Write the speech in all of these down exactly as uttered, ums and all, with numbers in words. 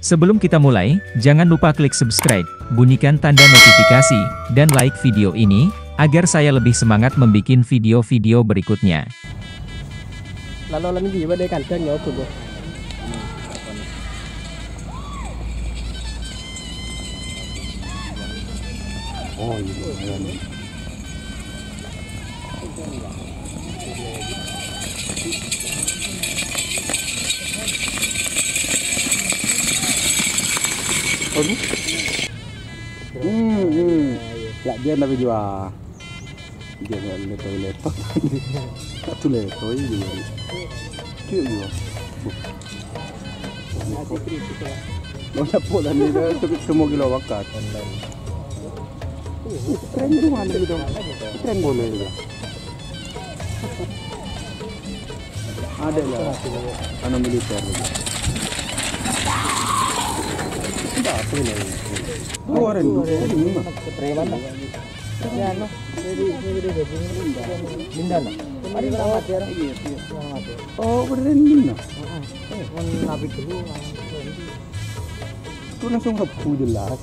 Sebelum kita mulai, jangan lupa klik subscribe, bunyikan tanda notifikasi, dan like video ini, agar saya lebih semangat membuat video-video berikutnya. Lalo lan iki ya, Pak, kandang ya, Bu. Oh, iya, iya. Aduh. Hmm, hmm. Lah, dia tapi jua. Dia nggak leto-leto. Satu leto ini juga. Dia juga. Lo nyapu dan dia cuma kilo bakat. Keren di mana gitu? Keren boleh juga. Ada lah. Anu militer lagi. Enggak apa ini. Dua orang dulu. Ini mah. Preman, Pak. Ya, no. Jadi, jadi dia gabung. Linda, no. Ada yang lewat, ya, no? Iya, iya. Yang lewat, ya. Oh, beneran ini, no? Heeh. Eh, men nabi dulu, langsung. Itu langsung rebu jelas.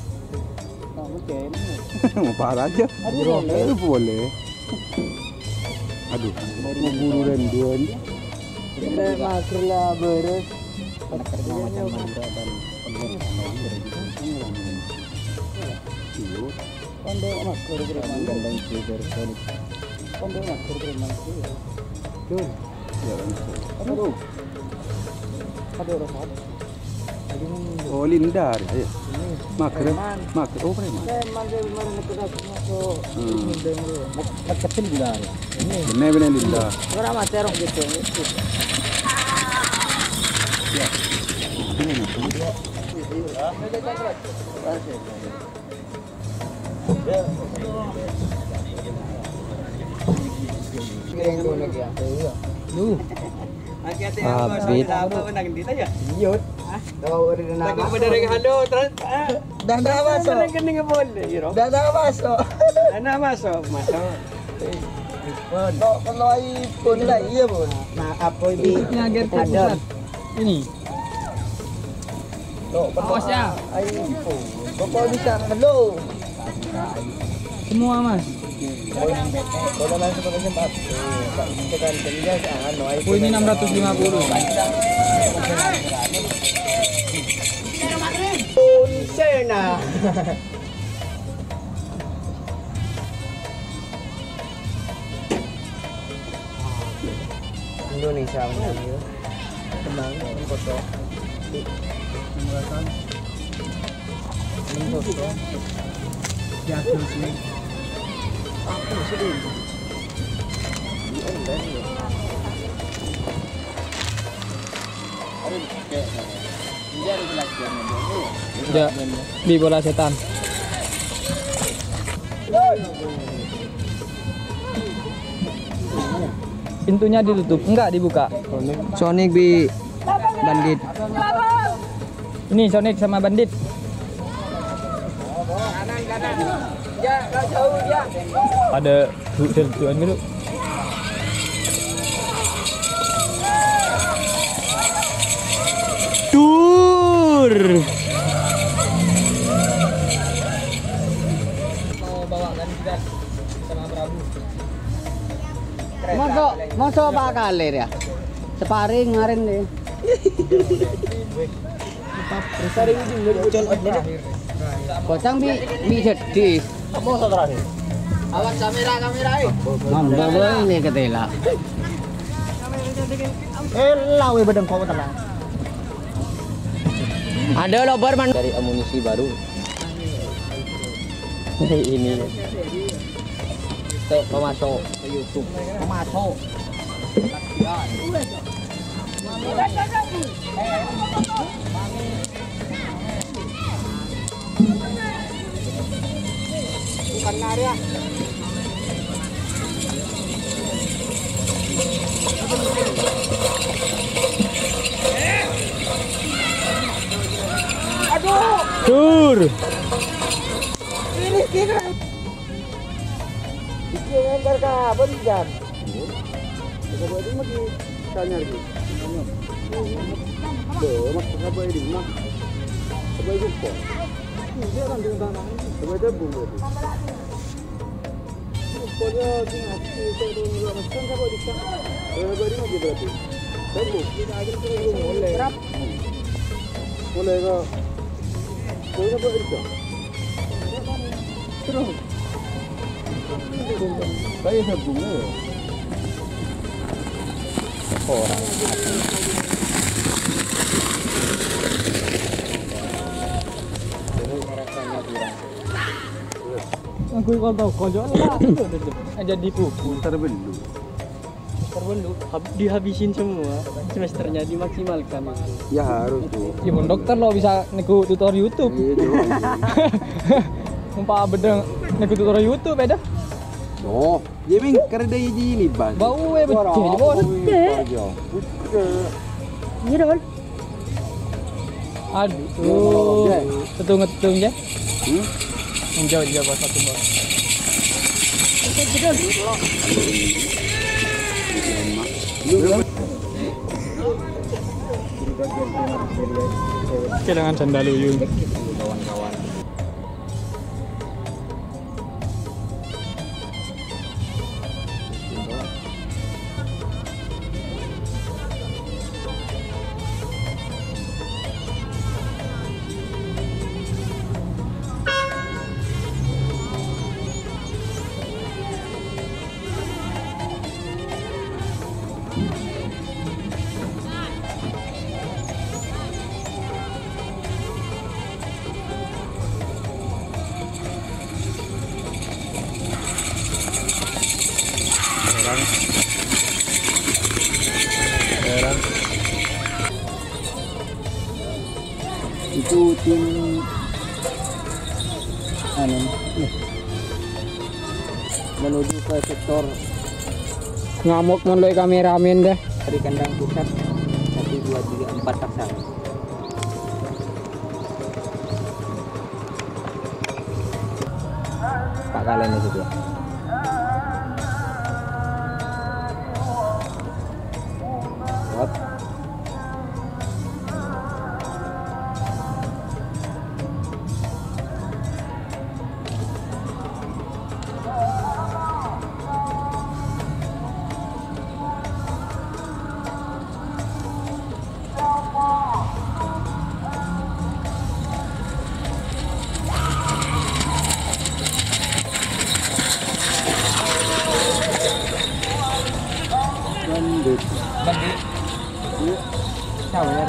Nah, oke, ini. Mau parah aja. Aduh, boleh. Eh, boleh. Aduh, mau buru renduan. Kita mager lah, beres. Anak kerja macam Madura dan penuh sama Madura juga. Iya. Pondok Mager preman. Gandeng Ciber Sonic. Pondok Mager preman. Dul. Ya, langsung. Aduh. Aduh, Rohad. Aduh. Oh, Lindar, ya. Mager. Preman. Mager. Oh, preman. Preman, dia kemarin aku dah masuk. Hmm. Ini dia dulu. Mak-, mak kecil Lindar. Ini. Bener, bener, Lindar. Ora mati, orang gitu. Ya. Ini, ini. Lu. Abit. Iya. Dah tahu masuk. Dah tahu masuk. Anak masuk, masuk. Pon. Kok perlu iPhone lah, iya, Pon. Nah, apa ini? Ini agar ada. Pusat. Ini. Awas ya. Ayo. Pokoknya bisa, hello. Semua, Mas. Kalau langsung pakai sempat. Tekan kerja, anu, ayo. Oh, ini enam ratus lima puluh. Unsena. Indonesia menang ya. Menang, enam kosong. Enam kosong. Diadu sih. Apa sih ini? Di online ya. Aduh, kayak Ya, bi bola setan. Pintunya ditutup, enggak dibuka. Sonic bi bandit. Ini Sonic sama bandit. Ada Bu, dan Tuan gitu. Dur. Mau bawa kan juga sama Prabu. Masuk, masuk apa kali ya? Sparring kemarin nih. Pocang bi, bi sedih. Awas kamera, kamera, eh. Mamba ini ketela. Eh, lawe bedeng kok tenang. Ada lobar man. Dari amunisi baru. Ini. Teh, pemasok ke YouTube. Pemasok. Bukan lari, ah. Aduh. Dur. Ini kira. Iki ngantar kapan, Jan? Coba ini lagi tanya lagi. Tuh, Mas, apa ini, Mas? Coba ikut kok. Iya kan dengan tanah ini. Coba gabung berarti. Pokoknya sing ngaji itu tuh nggak macam siapa bisa. Eh, berarti ngaji berarti. Gabung. Kita aja tuh belum mulai. Mulai kok. Pokoknya kok bisa. Terus. Saya gabung ya. Orang. Aku kalau tahu konco lah, jadi buku. Terbellu. Terbellu, hab-, dihabisin semua semesternya, dimaksimalkan. Ya, harus tuh. Ya, mon dokter lo bisa nego tutor YouTube. Iya, iya. Umpa bedeng nego tutor YouTube, ya dah. Oh, ya, Ming, kerja di ini, Bang. Bau, eh, betul, bos. Iya, Don. Aduh. Iya. Tetung-tetung, ya. Hmm? Jauh, jauh, bos, satu, bos. Kehilangan sandal, Uyun. Kawan-kawan. Orang. Orang. Itu tim, anu, menuju ke sektor. Ngamuk mon lo kameramen deh. Dari kandang pusat, satu, dua, tiga, empat pasang. Pak kalian di situ. What? Bandit. Bandit. Iya. Sawer.